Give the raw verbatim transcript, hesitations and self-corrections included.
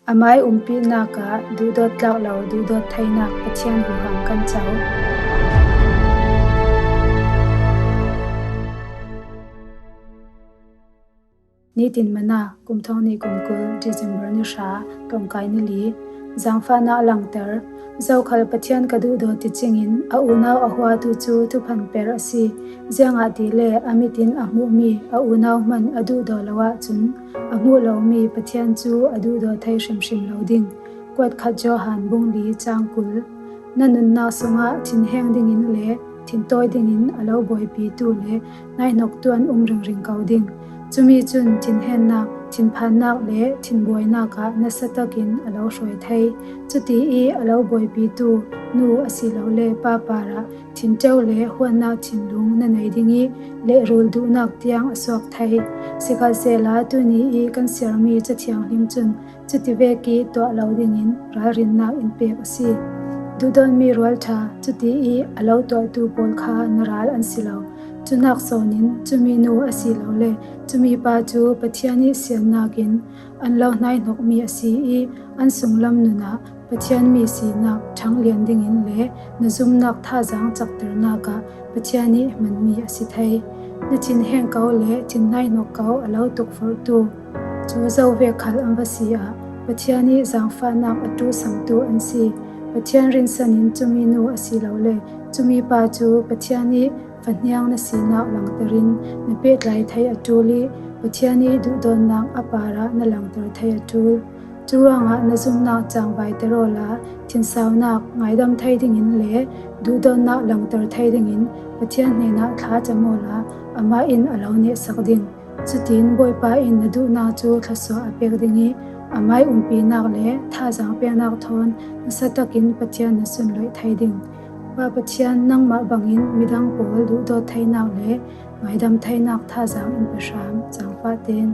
Amah ii umpihnakah duhdawt tlak lo duhdawt theinak Pathian huham kan co. Nitin Manna, kum thong hnih kum kul, December ni hra, tlawmkai ni li. Zangfahnak langter. Zokhal Pathian ka duhdaw ti cingin a unau a huatu cu thuphan per a si. Ziangahtile a mit in a hmuhmi a unau hman a duhdaw lo ahcun a hmuh lomi Pathian cu a duhdaw thei hrimhrim lo ding. Kuat khat Johan bung li cang kul. Na nunnak sungah thinheng dingin le thintawi dingin a lo buaipitu le hnaihnoktu an um ringring ko ding. Cumi cun thinhennak, thinphannak le thinbuainak ah nasa takin a lo hruai thei. Cuti i a lo buaipitu nu asilole pa parah thinṭeu le huatnak thinlung na nei ding i lehrul duhnak tiang a suak thei. Sikhalsehla tuni i kan siarmi Ca Thianghlim cun cuti vek i tuah lo dingin ralrinnak in pek a si. Duhdawtmi rualṭha, cuti i a lo tuahtu pawl kha na ral an si lo. Cu nak sawn in cumi nu asilole cumi pa cu Pathian i siannak in an lo hnaihnokmi a si i an sunglam nun ah Pathian mi sinak ṭhang lian dingin le na zumnak thazaang cakternak ah Pathian i hmanmi a si thei. Na thinheng ko le thinhnainok ko a lo tukforhtu cu zo vek khal an va si ah Pathian i zangfahnak a ṭuhsamtu an si. Pathian rinsan in cumi nu asilole cumi pa cu Pathian i fahniang na sinak langter in na pehtlai thei a ṭul i Pathian i duhdawtnak a parah na langter thei a ṭul. Cu ruangah na zumnak cangvaiter awla thinsaunak, ngaidam thei dingin le duhdawtnak langter thei dingin Pathian hnenah thlacam awla amah in a lo nehsak ding. Cutin Bawipa in na duhnak cu thluasuah a pek ding i amah ii umpinak le thazaang peknak thawn nasa takin Pathian na sunloih thei ding. Pa Pathian, nangmah bangin midang pawl duhdawt theinak le ngaidam theinak thazaang in pe hram. Zangfah tein.